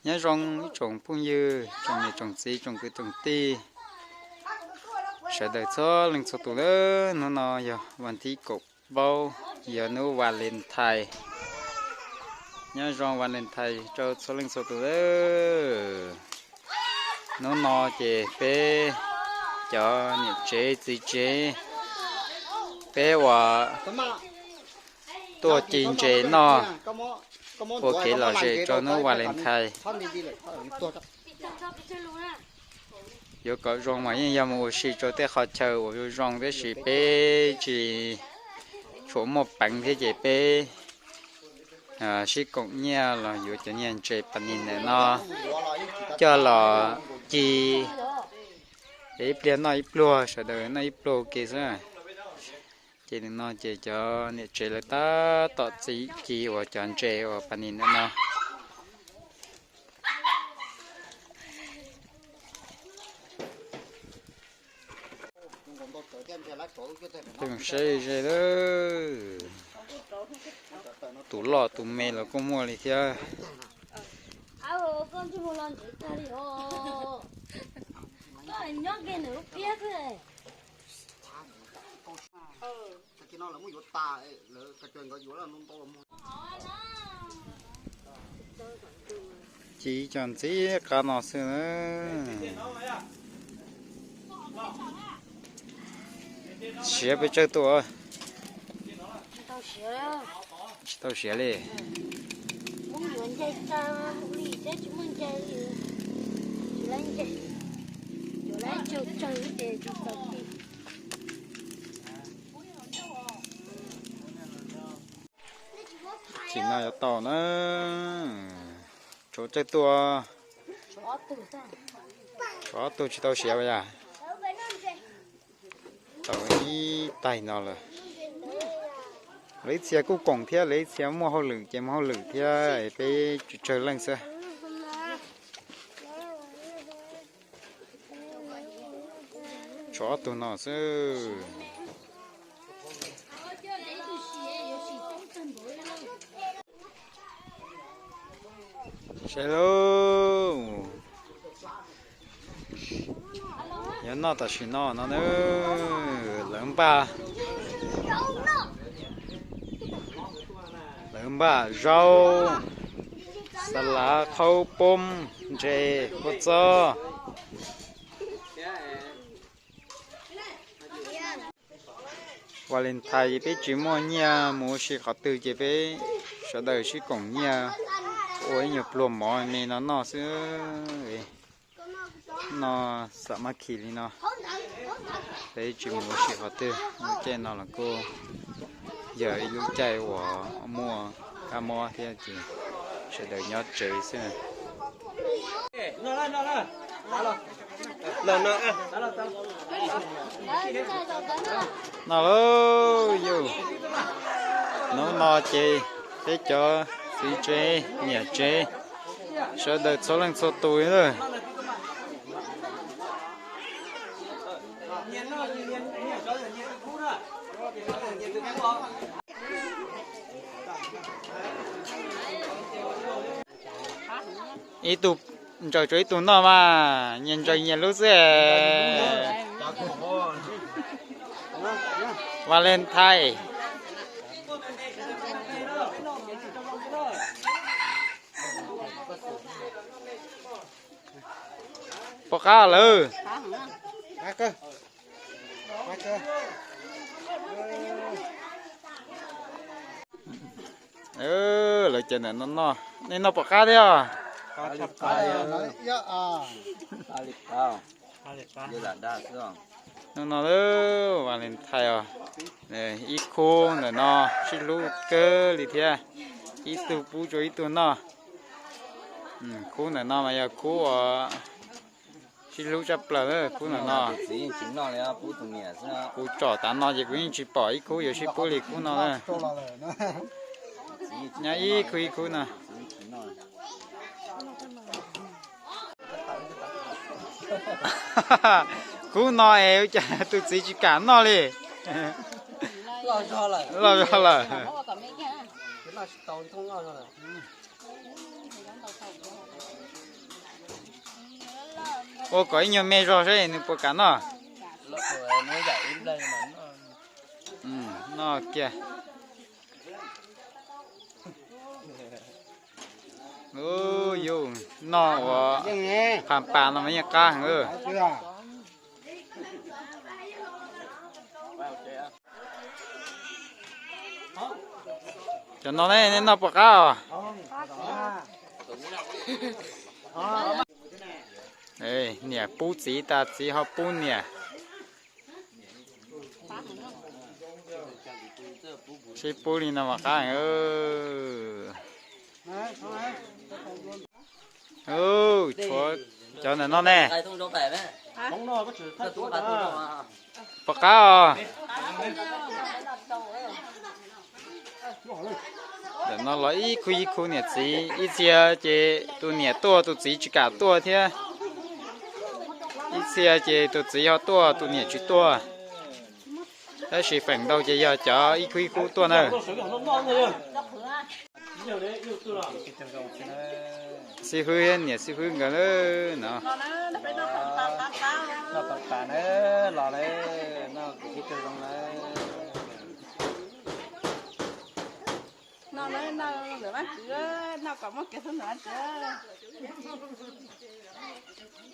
Nyob zoo ib tsoom phooj ywg, tsoom niam tsoom txiv, tsoom kwv tsoom tij, sawv daws txhua leej txhua tus na. Hnub no yog vas thib kaum plaub, yog hnub Valentine. Nyob zoo Valentine rau txhua leej txhua tus na. Hnub no ces peb cov niam tsev txiv tsev, peb uas tuaj ci ntses noj ua kev lom zem rau hnub Valentine. Yuav kom zoo mas yeej yog mus ua si rau tej qhov chaw uas zoo zoo, tab sis peb tsis tshua muaj peev thiab ces peb sib koom nyiaj los yuav cov nyiaj ntses pas nis ntawm no coj los ci, ib pliag noj ib pluag, sawv daws noj ib pluag ua ke xwb. Ces nim no ces cov niam tsev lawv tab tom txi ci uas cov ntses uas pas nis ntawm no. Pheej saib ze lawm, tus loj tus me los kuj muaj li thiab. Ci cov ntxim qab no xwb na. Siav pes tsawg tus? Tsis tau siav li. Tsim no yuav tau na. Tshuav tsawg tus? Tshuav ob tug tsis tau siav yom. Tau ib taig no lawm. Lawv ib txhia kuj koom thiab, lawv ib txhia muaj hauj lwm ces muaj hauj lwm thiab, peb tsawg tsawg leej xwb. Tshuav ob tug no xwb. Saib lauj, yuav noj tam sim no no na. Lawv npaj, lawv npaj zaub, xa lav, qhaub poob, ntses, kua txob. Valentine ces peb tsis muaj nyiaj mus ua si qhov twg ces peb sawv daws sib koom nyiaj ua ib nyuag pluag mov me no noj xwb. Noj xam mab khi li no, peb tsis mus ua si qhov twg. Lub caij no los kuj yog ib lub caij uas muaj kab mob thiab ces sawv daws nyob tsev xwb. No lauj yus, hnub no ces peb cov txiv tsev niam tsev sawv daws txhua leej txhua tus lawm. Ib tug ntsaws rau ib tug noj mas nyias ntsaws nyias lub xwb. Valentine. Pom qab lawm. Lawv cov ntawm no noj, nej noj pom qab thiab os. Hnub no Valentine os, ib khub ntawm no sib hlub kawg li thiab, ib tug pub rau ib tug noj. Khub ntawm no mas yog khub uas sib hlub tshaj plaws, khub ntawm no. Kuv tsom tav no ces kuv yeej tsis pom ib khub yuav sib pub li khub no na. Nyob ib khub ib khub no. Khub no es ua cas tus txiv tsis kam noj li. Loj zog lawm. Ua kom ib nyuag me zog seb nws puas kam noj. Noj kiag. Yus noj ua phas pas no mas yeej qab heev. Cov no ne, nej noj puas qab os? Niam pub txiv tas txiv ho pub niam. Sib pub li no mas qab heev. Tshuav cov ntawm no ne. Puas qab os? Ntawm no los ib khub ib khub niam txiv, ib txhia ces tus niam tuaj tus txiv tsis kam tuaj thiab, ib txhia ces tus txiv ho tuaj tus niam tsis tuaj. Tab sis feem ntau ces yog cov ib khub ib khub tuaj na. Xib hwb thiab niam xib hwb nkawd no. Noj pas na, los lawm, noj kuv tib tug zoo lawm.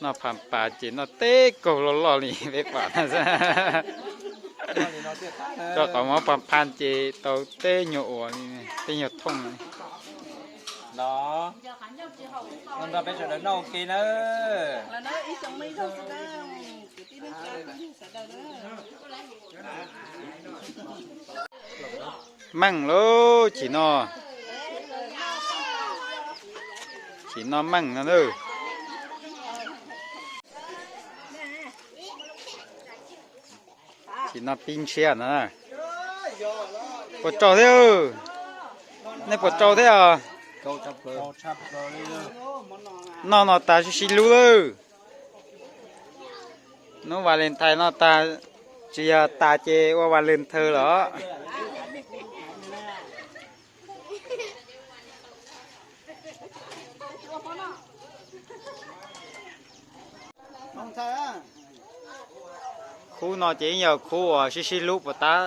Noj phas pas ces noj teb kaug loj loj li peb pom na xwb. Rau qhov muab phas phas ces tau teb nyuag ua li, teb nyuag thooj li. Los nrog peb sawv daws noj ua ke nawb. Meej lauj, chim no, chim no meej no na. Chim no pib ntshiab no. Puas tsaus thiab? Nej puas tsaus thiab os? Noj no tas sib sib hlub lawm. Hnub Valentine no tas, tsis yog tas ces ua Valentine los. Khub no ces yeej yog khub uas sib sib hlub puas tab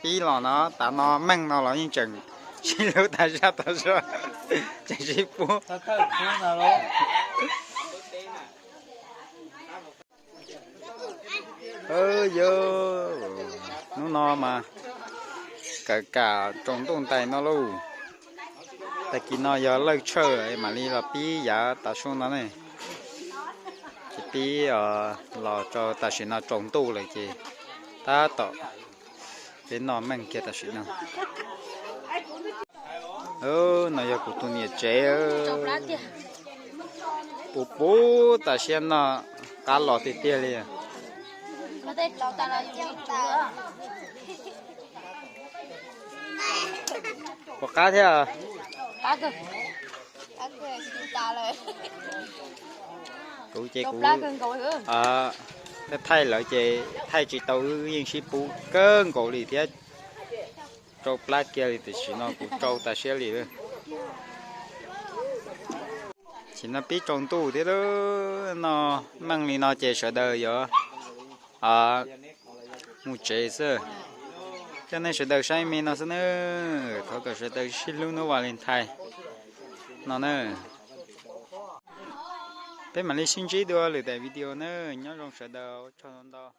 pib los no, tav no meej no los yeej tseem sib hlub tas zaj tas zog, tseem sib pub. Yog, hnub no mas kawm kam tsaus ntuj ntais no lauj. Tag kis no yog lawj tshawj mam li los pib yav tav su no ne. Ces pib los rau tam sim no tsaus ntuj lawm ces tab tom peb noj meej kiag tam sim no. No yog kuv tus niam tsev. Puv puv tas siab noj qab los tiag tiag li. Puas qab thiab? Kuv ces kuv thaij lawv ces thaij tsis tau, wb yeej sib pub kawg nkaus li thiab. Tsau plab kiag li, tam sim no kuv tsau tas siab li. Tam sim no pib tsaus ntuj thiab, noj meej li no ces sawv daws yuav mus tsev xwb. Coj nej sawv daws saib me no xwb na. Thov kom sawv daws sib hlub hnub Valentine no na. Peb mam li sib ntsib dua lwm daim video na. Nyob zoo sawv daws, ua tsaug ntau.